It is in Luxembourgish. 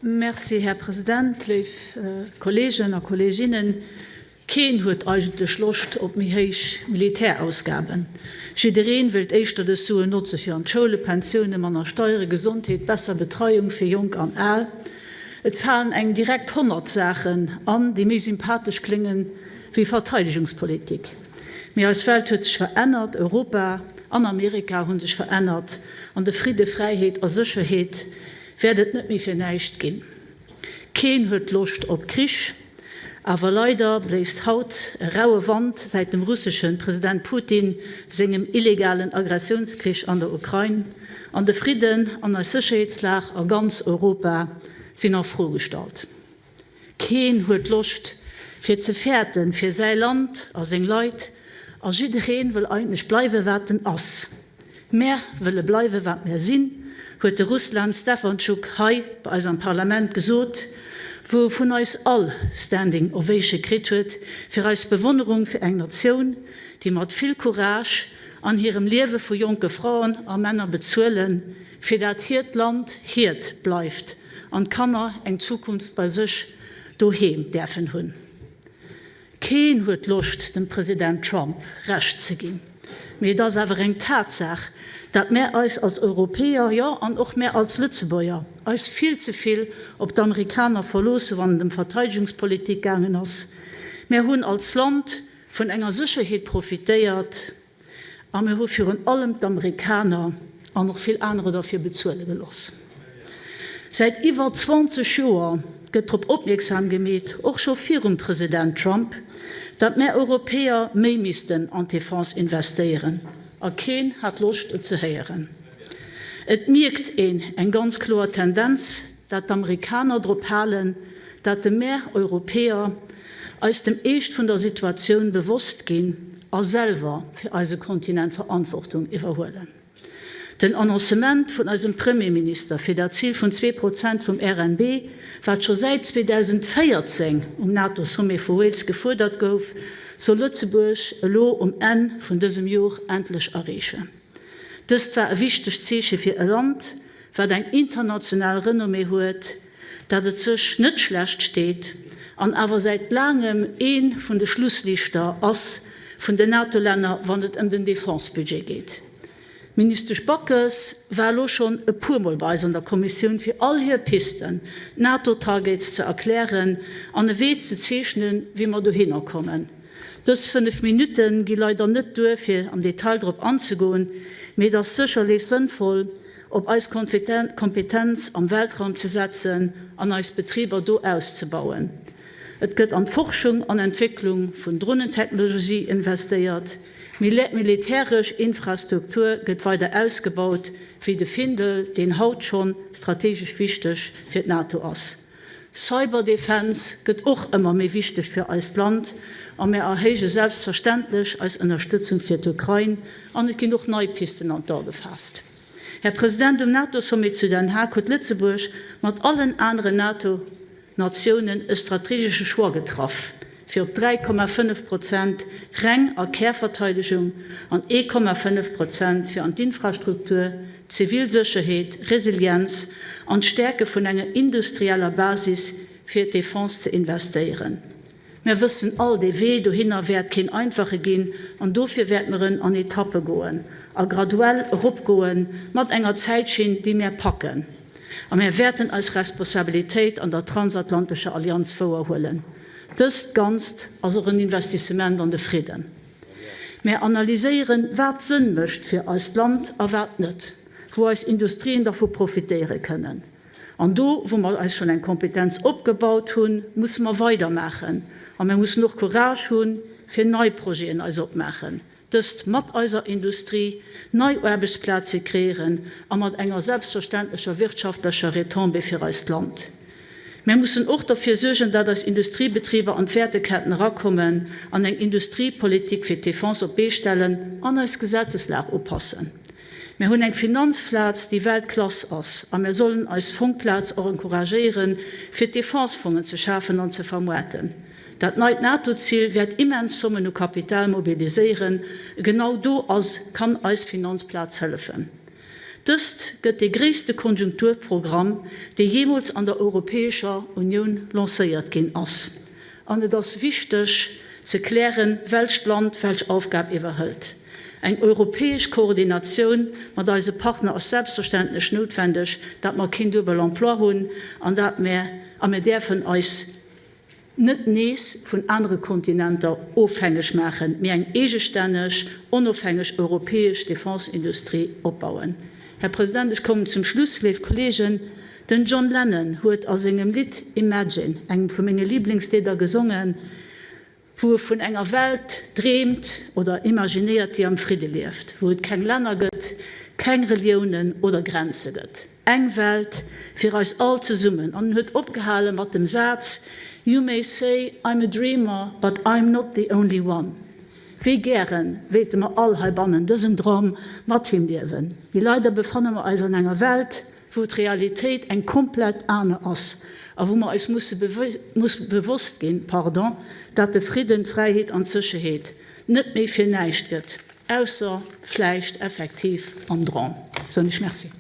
Merci, Här President, léif Kolleegen a Kolleeginnen. Keen huet eigentlech Loscht op méi héich Militärausgaben. Jiddereen wéilt éischter dës Suen notze fir an d'Schoule, Pensiounen, manner Steiere, Gesondheet, besser Betreiung fir Jonk an Al. Et falen engem direkt 100 Saachen an, déi méi sympathesch kléngen wéi Verteidegungspolitik. Mee eis Welt huet sech verännert, Europa an Amerika hu sech verännert an de Fridde, Fräiheet a Sécherheet wäert et net méi fir näischt ginn. Keen huet Loscht op Krich, awer leider bléist haut e raue Wand säit dem russesche President Putin sengem illegalen Agressiounskrich an der Ukrain, an de Fridden an eis Sécherheetslag a ganz Europa sinn a Fro gestallt. Keen huet Loscht fir ze fäerten fir säi Land a seng Leit a jiddereen wëll eigentlech bleiwe wat en ass. Mär wëlle bleiwe wat mär sinn, huet de Ruslan Stefanchuk hei bei eis am Parlament gesot, wou e vun eis all Standing Ovation kritt huet fir eis Bewonnerung fir eng Natioun, déi mat vill Courage an hirem Liewe vu jonke Fraen a Männer bezuelen, fir dat hiert Land hiert bleift an d'Kanner eng Zukunft bei sech doheem däerfen hunn. Keen huet Loscht dem President Trump Recht ze ginn, mee et ass awer eng Tatsaach, dat mär eis als Europäer, jo an och mär als Lëtzebuerger, eis vill ze vill op d'Amerikaner verloosse wann et ëm Verteidegungspolitik gaangen ass. Mär hunn als Land vun enger Sécherheet profitéiert, A mir hu virun allem d'Amerikaner an och vill anerer derfir bezuele geloss. Säit iwwer 20 Joer gëtt drop opmierksam gemeet, och scho virum President Trump, datt mär Europäer méi missten an d'Defense investéieren. A keen hat Loscht et ze héieren. Et mierkt een eng ganz kloer Tendenz, dat d'Amerikaner drop halen, dat de mär Europäer eis dem Eescht vun der Situatioun bewosst ginn a selwer fir eise Kontinent Verantwortung iwwerhuelen. Den Annoncement vun eisem Premierminister fir dat Zil vun 2% vum RNB, wat scho säit 2014 um NATO-Sommet vu Wales gefuerdert gouf, soll Lëtzebuerg elo um Enn vun dësem Jor endlech erreechen. Dëst war e wichtegt Zeeche fir e Land, wat eng international Renommée huet, dat et sech net schlecht steet an awer säit laangem ee vun de Schlussliichter ass vun den NATO-Länner, wann et ëm den Defense-Budget geet. D'Ministesch Backes war elo schonn e puermol bei eis an der Kommissioun, fir all hir Pisten, d'NATO-Targets ze erklären an e Wee ze zeechnen, wéi mer dohinner kommen. Dës 5 Minutte gi leider net duer, fir am Detail drop anzegoen, mee et ass sécherlech sënnvoll, op eis Kompetenz am Weltraum ze setzen an eis Betriber do auszebauen. Et gëtt an d'Forschung an Entwécklung vun Dronentechnologie investéiert, militäresch Infrastruktur gëtt weider ausgebaut, wéi de Findel, deen haut schonn strategesch wichteg fir d'NATO ass. Cyberdefense gëtt och ëmmer méi wichteg fir eist Land a mär erhéije selbstverständlech eis Ënnerstëtzung fir d'Ukrain an et ginn och nei Pisten an d'A gefaasst. Här President, um NATO-Sommet zu Den Haag huet Lëtzebuerg mat allen aneren NATO-Natiounen e strategesche Choix getraff, fir op 3,5 Prozent reng a Kärverteidegung an 1,5 Prozent fir an d'Infrastruktur, d'zivil Sécherheet, Resilienz an d'Stäerke vun enger industrieller Basis fir d'Defense ze investéieren. Mär wëssen all, dee Wee dohinner wäert keen einfache ginn an dofir wäert mer en an Etappe goen a graduell eropgoen mat enger Zäitschinn, déi mär packen. A mär wäerten eis Responsabilitéit an der transatlantescher Allianz wouerhuelen. Dëst Ganzt ass och en Investissement an de Fridden. Mär analyséieren, wat Sënn mécht fir eist Land a wat net, wou eis Industrien dervu profitéiere kënnen. An do, wou mer eis schonn eng Kompetenz opgebaut hunn, musse mer weidermaachen. A mir mussen och Courage hunn, fir nei Projeten eis opmaachen, dëst mat eiser Industrie, nei Aarbechtsplaze kreéieren a mat enger selbstverständlecher wirtschaftlecher Retombée fir eist Land. Mir mussen och derfir suergen, dat eis Industriebetriber an d'Wäerteketten erakommen an eng Industriepolitik fir d'Defense op d'Bee stellen an eis Gesetzeslag upassen. Mir hunn eng Finanzplaz, déi Weltklass ass, a mir sollen eis Fongplaz och encouragéieren, fir d'Defensefongen ze schafen an ze vermoarten. Dat neit NATO-Zil wäert immens Zommen u Kapital mobiliséieren. Genau do ass, kann eis Finanzplaz hëllefen. Dëst gëtt dee gréisste Konjunkturprogramm, dee jeemools an der Europäescher Unioun lancéiert ginn ass. An et ass wichteg ze klären, welcht Land welch Aufgab iwwerhëlt. Eng europäesch Koordinatioun mat eise Partner ass selbstverständlech noutwendeg, dat mer keen duebel Emploi hunn an dat mer, a mir däerfen eis net nees vun anere Kontinenter ofhängeg maachen, mee eng eegestänneg, onofhängeg europäesch Defenseindustrie opbauen. Här President, ech kommen zum Schluss, léif Kolleegen, den John Lennon huet a sengem Lidd Imagine, engem vu menge Liblingslieder, gesongen, wou e vun enger Welt dreemt oder imaginéiert, déi am Fridde lieft, wou et keng Länner gëtt, keng Reliounen oder Grenze gëtt. Eng Welt fir eis all zesummen. An en huet opgehale mat dem Saz, You may say I'm a dreamer, but I'm not the only one. Wéi gäre wéilte mer all heibannen dësen Dram mat him liewen, mee leider befanne mer eis an enger Welt, wou d'Realitéit eng komplett aner ass a wou mer eis musse bewosst ginn, pardon, dat de Fridden, d'Fräiheet an d'Sécherheet net méi fir näischt gëtt, ausser vläicht effektiv am Dram. Soen ech Merci.